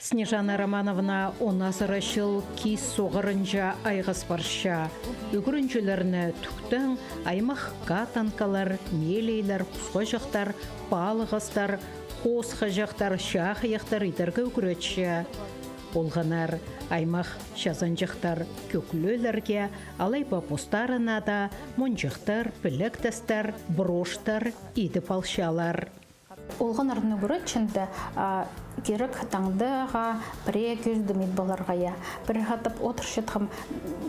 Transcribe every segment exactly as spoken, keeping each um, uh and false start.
Снежана Романовна он азыра чыл киис соғарынҷа айғас парча. Ӱгренҷілерні тӱктең аймах каданкалар, мелейлер, хусхаҷахтар, палығастар, хоосхаҷахтар, чахайахтар идерге ӱгретче. Олғаннар аймах чазанҷахтар кӧклелерге, алай ба постарына даа монҷахтар, пілектестер, броштар идіп алчалар. Олғаннарны ӱгретчең дее, а, кирек таңдағы пірее кӧзідіг ит поларға, я. Пір хатап одырчатхам,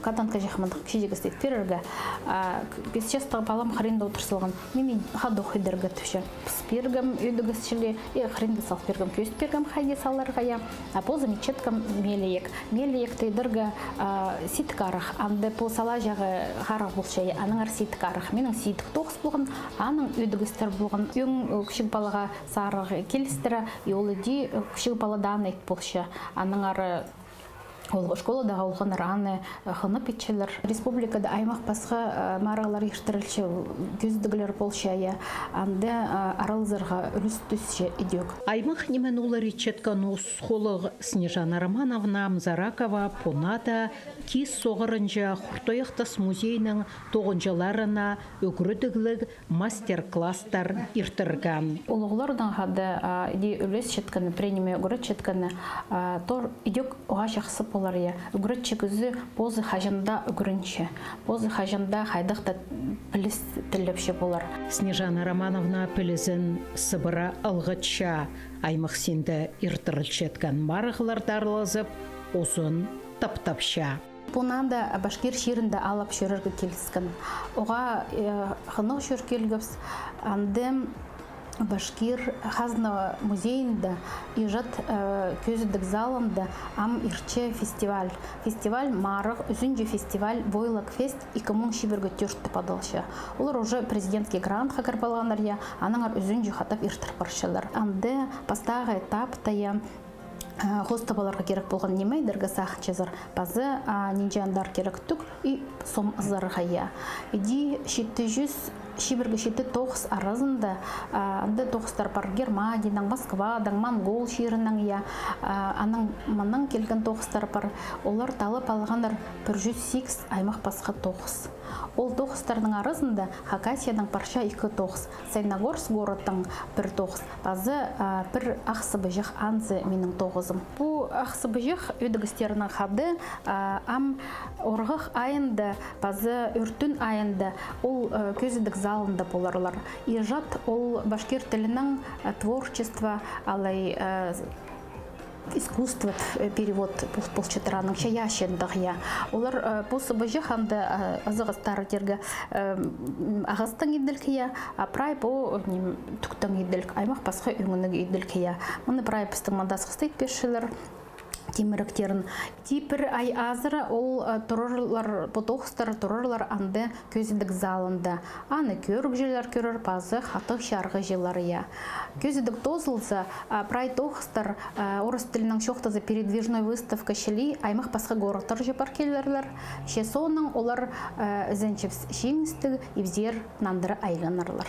каданкаҷах мындағ кічіҷек істеп пирерге. А, к-, кӧс частығ палам хыринда одыр салған. Мин хадох идерге тіпчем. Пыс пиргем ӧдігіс чіли, и хыринда сал пиргем, кӧзіт пиргем, хайди саларға, я. А позым итчеткем мелеек. Мелеекті идерге, а, сидік арах. Анда пу салаҷағы харығ полча, я, аннаңар сидік арах. Минің сидік тоғыс полған, аның ӧдігістер полған. Ӧң, ы, кічіг палаға сарығ килістіре, и ол іди, ы, кічіг пала даа аны ит полча. Аннаңар, ы, ол школадағы олғаннар аны, ы, хынып итчелер. Республикада аймах пасха, ы, марығлар иртірілче, кӧзідіглер полча, я, анда, ы, аралазарға ӱлӱс тӱсче ідӧк. Аймах ниме олар итчеткен ус холығ. Снежана Романовна Амзаракова пу нада киис соғарынҷа Хуртуях тас музейнің тоғынҷыларына ӱгредігліг мастер-класстар иртірген. Улуғлардаң хада, а, іди ӱлесчеткені, пірее ниме ӱгретчеткені, а, тор ідӧк уғаа чахсы полар, я. Ӱгретчі кізі позы хаҷан даа ӱгренче, позы хаҷан даа хайдағ-да піліс тілепче полар. Снежана Романовна пілізін сыбыра ылғатча, аймах синде иртірілчеткен марығларда аралазып, узын таптапча. Пу нада Башкир чирінде алып чӧрерге киліскен. Оға, э, хынығ чӧр килгебіс, анда Башкир хазна музейінде ижат, э, кӧзідіг залында ам иртче фестиваль. Фестиваль марығ, ӱзінҷі фестиваль «Войлок фест ікі муң чибіргі тӧрт» тіп адалча. Олар уже президентский грантха кіріп алғаннар, я, аннаңар ӱзінҷі хатап иртір парчалар. Анда пастағы этапта, я, э, хоостап аларға кирек полған ниме идерге сағынчазар, паза, а, нинҷе андар кирек тӱк, и сом ызарға, я. Іди читі чӱс чибіргі читі тоғыс аразында, а, анда тоғыстар пар Германиядаң, Москвадаң, Монгол чирінең, я, а, анаң мынаң килген тоғыстар пар. Олар талап алғаннар пір чӱс сигіс аймах пасха тоғыс. Ол тоғыстарның аразында Хакасиядаң парча ікі тоғыс. Саяногорск городтаң пір тоғыс, паза, а, пір Ах Сыбыҷах анзы минің тоғызым. Пу Ах Сыбыҷах ӧдігістерінең хада, а, ам орғах айында паза ӧртӱн айында ол, э, кӧзідіг залында поларлар. Ижат ол башкир тілінең, э, творчество, алай, э, искусство, э, перевод пол-, полчатыр аның, чайаачы андағ, я. Олар, э, пу сыбыҷах анда, э, азығ астары тирге, э, м, ағастаң иділген, я, а прай пу, э, ним, тӱктең иділген, аймах пасха ӧңніг иділген, я. Мыны прай пістің мандас хыстыт пирчелер, тиміректерін. Ти пір ай азыра ол, э, турарлар, пу тоғыстар турарлар анда кӧзідіг залында. Аны кӧрігҷілер кӧрер, паза хатығ чарғыҷылар, я. Кӧзідіг тоозылза, а, прай тоғыстар, а, орыс тілінең чоохтаза, передвижной выставка чіли аймах пасха городтарҷа пар килерлер. Че соонаң олар, а, ізенчебіс, чиңістіг ибзер нандыра айланарлар.